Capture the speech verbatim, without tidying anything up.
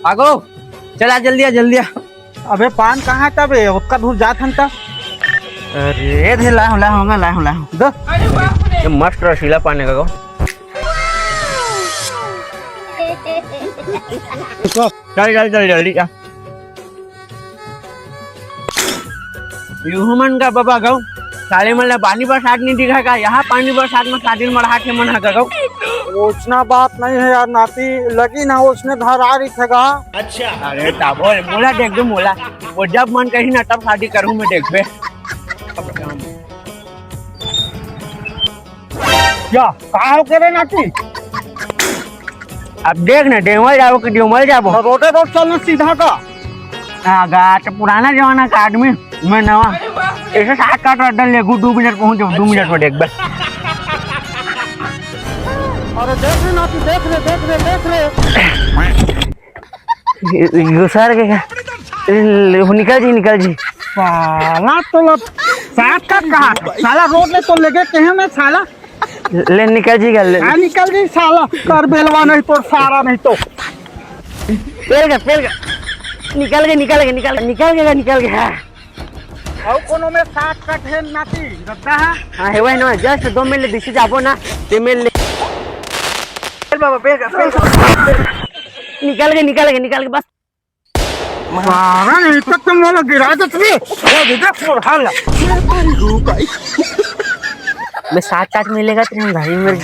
आगो, चला जल्दी आ, जल्दी आ। अबे पान कहाँ तबे? ओतका दूर जात हन त। अरे धे, ला, ला, ला, ला, ला। दो। ये मस्त रसीला पान है कागो। चल, चल, चल, जल्दी आ। यूं मन का बबा गौ, साले मन ला पानी बरसात नहीं दिखा का? यहाँ पानी बरसात में शादी में रहा के मन हा गौ। ओसना बात नहीं है यार नाती, लगी ना ओसने घर आ रही थे गा। अच्छा। अरे ताबो मोला देख दो मोला, वो जब मन कही ना तब शादी करूँ मैं, देखबे। क्या, का हो करे नाती? अब देख ना, डेवल जाबो कि डेवल जाबो? तो रोडे रोड चल ना सीधा का। हाँ, गा, तो पुराना जमाना का आदमी, मैं नवा। ऐसे सात काट रहा, डर ले, गु-, दो मिनट पहुंच जाओ, दो मिनट में देख बस। अरे देख रे नाती, देख रे, देख रे, देख रे। ये, ये गुसार के क्या? ले, निकल जी, निकल जी। साला तो लब सात काट कहा था? साला रोड ले तो लेके कहे मैं साला। ले निकल जी, कर ले। हाँ, निकल गई साला, कर बेलवा नहीं तो सारा नहीं तो। पेल गया, पेल गया। निकल गए, निकल गए, निकल गए, निकल गए, निकल गए। हाँ। और कोनो में सात काट है नाती, रद्दा है? हाँ, है वही ना, just दो मिनट दिसी जाबो ना, ते मिल ले। चल बाबा, पेल गया, पेल गया। निकल गए, निकल गए, निकल गए, बस। मारा नहीं तो तुम लोग गिरा दो तुम्हें। ये भी देख, सुन, हाल। मैं सात काट मिलेगा तुम भाई मेरे।